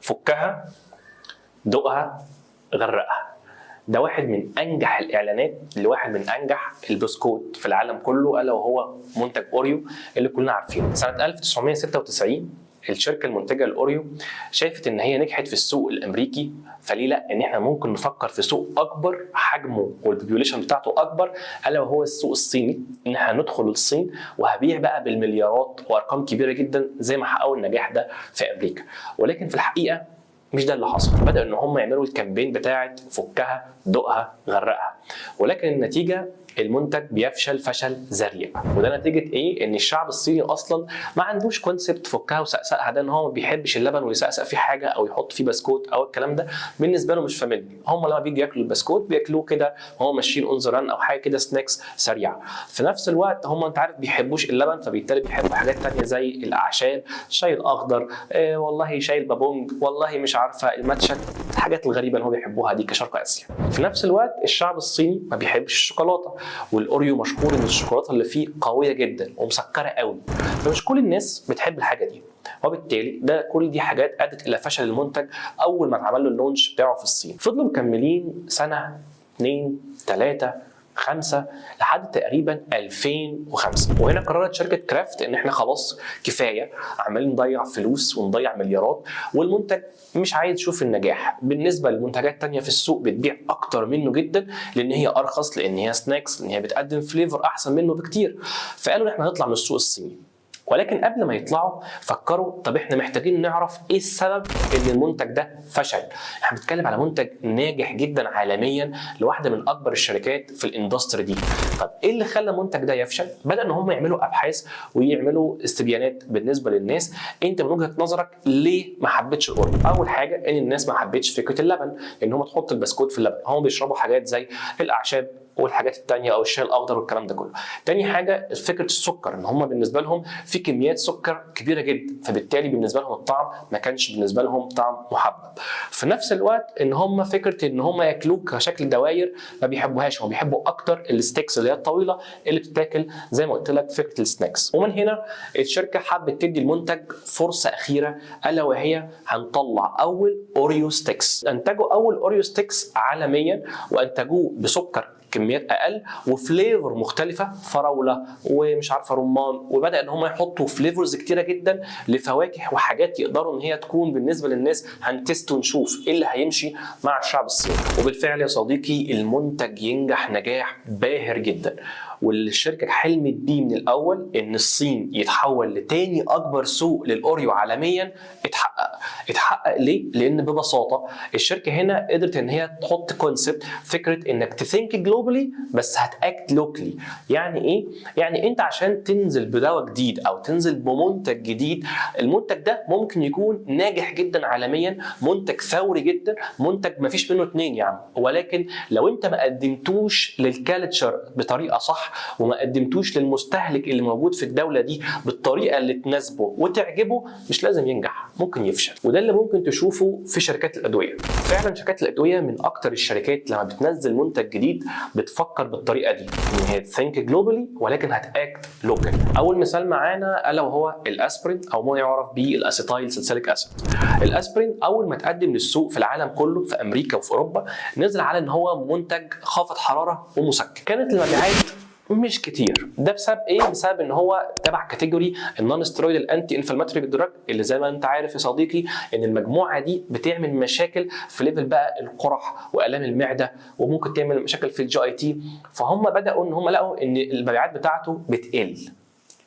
فكها، دوقها، غرقها. ده واحد من انجح الاعلانات لواحد من انجح البسكوت في العالم كله، الا وهو منتج اوريو اللي كلنا عارفينه. سنة 1996 الشركة المنتجة الاوريو شافت ان هي نجحت في السوق الامريكي، فليه لا ان احنا ممكن نفكر في سوق اكبر حجمه وال population بتاعته اكبر، الا وهو السوق الصيني، ان احنا هندخل الصين وهبيع بقى بالمليارات وارقام كبيرة جدا زي ما حققوا النجاح ده في امريكا. ولكن في الحقيقة مش ده اللي حصل. بدأوا ان هم يعملوا ال campaign بتاعه فكها، دوقها، غرقها، ولكن النتيجة المنتج بيفشل فشل ذريع. وده نتيجة ايه؟ ان الشعب الصيني اصلا ما عندوش concept فكها وسقسقها ده، ان هو ما بيحبش اللبن ويسقسق فيه حاجة او يحط فيه بسكوت او الكلام ده، بالنسبة له مش familiar. هم لما بيجوا ياكلوا البسكوت بياكلوه كده وهم ماشيين on the run او حاجة كده snacks سريعه. في نفس الوقت هم انت عارف بيحبوش اللبن، فبالتالي بيحبوا حاجات تانية زي الاعشاب، الشاي الاخضر، والله شاي البابونج، والله مش عارفه الماتشا، الحاجات الغريبة اللي هو بيحبوها دي كشرق اسيا. في نفس الوقت الشعب الصيني ما بيحبش الشوكولاته، والاوريو مشهور ان الشوكولاتة اللي فيه قوية جدا ومسكره قوي، فمش كل الناس بتحب الحاجة دي. وبالتالي ده كل دي حاجات ادت الى فشل المنتج اول ما اتعمل له ال launch بتاعه في الصين. فضلوا مكملين سنه، 2، 3، 5، لحد تقريبا 2005، وهنا قررت شركة كرافت ان احنا خلاص كفايه، عمالين نضيع فلوس ونضيع مليارات والمنتج مش عايز يشوف النجاح. بالنسبة لمنتجات تانية في السوق بتبيع اكتر منه جدا، لان هي ارخص، لان هي snacks، لان هي بتقدم flavor احسن منه بكتير. فقالوا ان احنا هنطلع من السوق الصيني. ولكن قبل ما يطلعوا فكروا، طب احنا محتاجين نعرف ايه السبب ان المنتج ده فشل. احنا بنتكلم على منتج ناجح جدا عالميا لواحدة من اكبر الشركات في ال industry دي. طب ايه اللي خلى المنتج ده يفشل؟ بدا ان هم يعملوا ابحاث ويعملوا استبيانات بالنسبة للناس: انت من وجهه نظرك ليه ما حبيتش الاوريو؟ اول حاجة ان الناس ما حبتش فكرة اللبن، ان هم تحط البسكوت في اللبن. هم بيشربوا حاجات زي الاعشاب والحاجات التانية او الشاي الاخضر والكلام ده كله. تاني حاجة فكرة السكر، ان هم بالنسبة لهم في كميات سكر كبيرة جدا، فبالتالي بالنسبة لهم الطعم ما كانش بالنسبة لهم طعم محبب. في نفس الوقت ان هم فكرة ان هم ياكلوه كشكل دواير ما بيحبوهاش، هم بيحبوا اكتر ال sticks اللي هي الطويلة اللي بتتاكل زي ما قلت لك فكرة ال snacks. ومن هنا الشركة حبت تدي المنتج فرصة اخيره، الا وهي هنطلع اول اوريو sticks. انتجوا اول اوريو sticks عالميا، وانتجوه بسكر كميات اقل و flavor مختلفه، فراوله ومش عارفه رمان، وبدا ان هم يحطوا flavors كتيرة جدا لفواكه وحاجات يقدروا ان هي تكون بالنسبة للناس هن test ونشوف ايه اللي هيمشي مع الشعب الصيني. وبالفعل يا صديقي المنتج ينجح نجاح باهر جدا، واللي الشركة حلمت بيه من الاول ان الصين يتحول لتاني اكبر سوق للاوريو عالميا اتحقق. اتحقق ليه؟ لان ببساطة الشركة هنا قدرت ان هي تحط concept فكرة انك ت think globally بس هت act locally. يعني ايه؟ يعني انت عشان تنزل بدواء جديد او تنزل بمنتج جديد، المنتج ده ممكن يكون ناجح جدا عالميا، منتج ثوري جدا، منتج ما فيش منه اتنين يا عم، ولكن لو انت ما قدمتوش لل culture بطريقة صح وما قدمتوش للمستهلك اللي موجود في الدولة دي بالطريقة اللي تناسبه وتعجبه، مش لازم ينجح، ممكن يفشل. وده اللي ممكن تشوفه في شركات الادويه. فعلا شركات الادوية من اكتر الشركات لما بتنزل منتج جديد بتفكر بالطريقة دي، ان هي think globally ولكن هت act local. اول مثال معانا الا وهو الاسبرين، او ما يعرف بال acetyl salicylic acid. الاسبرين اول ما تقدم للسوق في العالم كله، في امريكا وفي اوروبا، نزل على ان هو منتج خافض حرارة ومسكن. كانت المبيعات مش كتير. ده بسبب ايه؟ بسبب ان هو تبع category ال non steroidal anti inflammatory drug، اللي زي ما انت عارف يا صديقي ان المجموعة دي بتعمل مشاكل في level بقى القرح والام المعده، وممكن تعمل مشاكل في ال GIT. فهم بداوا ان هم لقوا ان المبيعات بتاعته بتقل.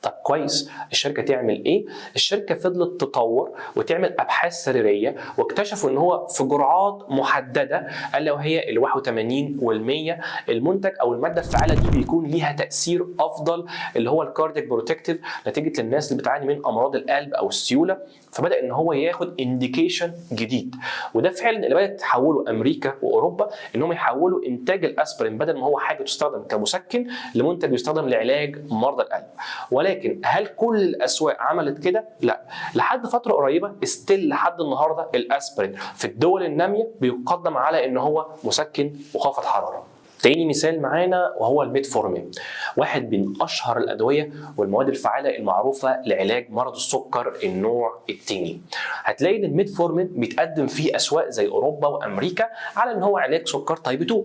طب كويس، الشركة تعمل ايه؟ الشركة فضلت تطور وتعمل ابحاث سريريه، واكتشفوا ان هو في جرعات محدده، الا وهي ال 81 وال 100، المنتج او المادة الفعالة دي بيكون ليها تاثير افضل، اللي هو ال cardiac protective، نتيجة للناس اللي بتعاني من امراض القلب او السيوله. فبدا ان هو ياخد indication جديد، وده فعلا اللي بدات تحوله امريكا واوروبا، انهم يحولوا انتاج الاسبرين بدل ما هو حاجة تستخدم كمسكن لمنتج يستخدم لعلاج مرضى القلب. ولكن هل كل الاسواق عملت كده؟ لا، لحد فترة قريبه still لحد النهارده الاسبرين في الدول النامية بيقدم على ان هو مسكن وخافض حراره. تاني مثال معانا وهو الميتفورمين، واحد من اشهر الادوية والمواد الفعالة المعروفة لعلاج مرض السكر النوع الثاني. هتلاقي ان الميتفورمين بيتقدم في اسواق زي اوروبا وامريكا على ان هو علاج سكر type 2،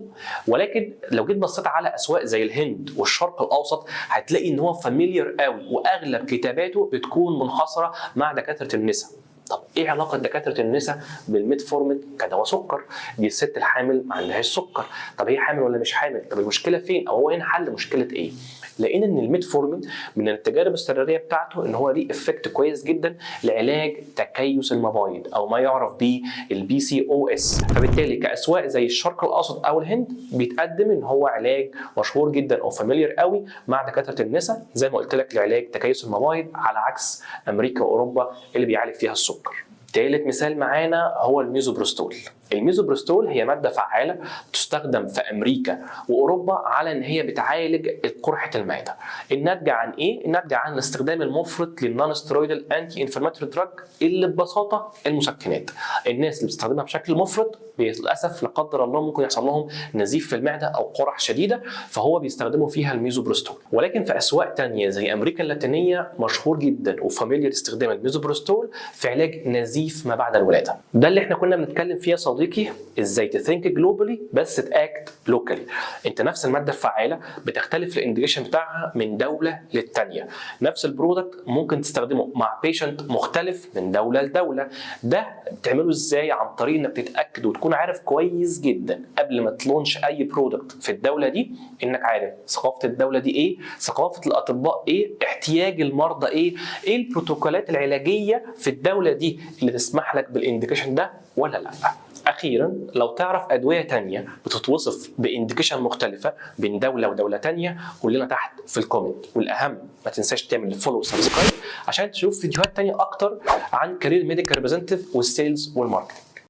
ولكن لو جيت بصيت على اسواق زي الهند والشرق الاوسط هتلاقي ان هو familiar قوي، واغلب كتاباته بتكون منحصره مع دكاترة النساء. طب ايه علاقة دكاترة النساء بالميتفورمين كدواء سكر؟ دي الست الحامل ما عندهاش سكر، طب هي حامل ولا مش حامل؟ طب المشكلة فين؟ او هو هنا حل مشكلة ايه؟ لقينا ان الميتفورمين من التجارب السريرية بتاعته ان هو ليه effect كويس جدا لعلاج تكيس المبايض او ما يعرف بيه ال PCOS. فبالتالي كاسواق زي الشرق الاوسط او الهند بيتقدم ان هو علاج مشهور جدا او familiar قوي مع دكاترة النساء زي ما قلت لك لعلاج تكيس المبايض، على عكس امريكا واوروبا اللي بيعالج فيها السكر. ثالث مثال معانا هو الميزوبروستول. الميزوبروستول هي مادة فعاله تستخدم في امريكا واوروبا على ان هي بتعالج قرحة المعده. الناتجة عن ايه؟ الناتجة عن الاستخدام المفرط لل non-steroidal anti-inflammatory drug، اللي ببساطة المسكنات. الناس اللي بتستخدمها بشكل مفرط للاسف لا قدر الله ممكن يحصل لهم نزيف في المعدة او قرح شديده، فهو بيستخدموا فيها الميزوبروستول. ولكن في اسواق تانية زي امريكا اللاتينية مشهور جدا و familiar استخدام الميزوبروستول في علاج نزيف ما بعد الولاده. ده اللي احنا كنا بنتكلم فيه يا صديقي، ازاي ت think globally بس ت act locally. انت نفس المادة الفعالة بتختلف ال indication بتاعها من دولة للتانيه، نفس ال product ممكن تستخدمه مع patient مختلف من دولة لدوله. ده بتعمله ازاي؟ عن طريق انك تتاكد وتكون عارف كويس جدا قبل ما ت launch اي product في الدولة دي، انك عارف ثقافة الدولة دي ايه، ثقافة الاطباء ايه، احتياج المرضى ايه، ايه البروتوكولات العلاجية في الدولة دي اللي تسمح لك بال indication ده ولا لا. اخيرا، لو تعرف ادوية تانية بتتوصف ب indication مختلفة بين دولة ودولة تانية قول لنا تحت في ال comment. والاهم، ما تنساش تعمل follow و subscribe عشان تشوف فيديوهات تانية اكتر عن career medical representative وال sales وال marketing.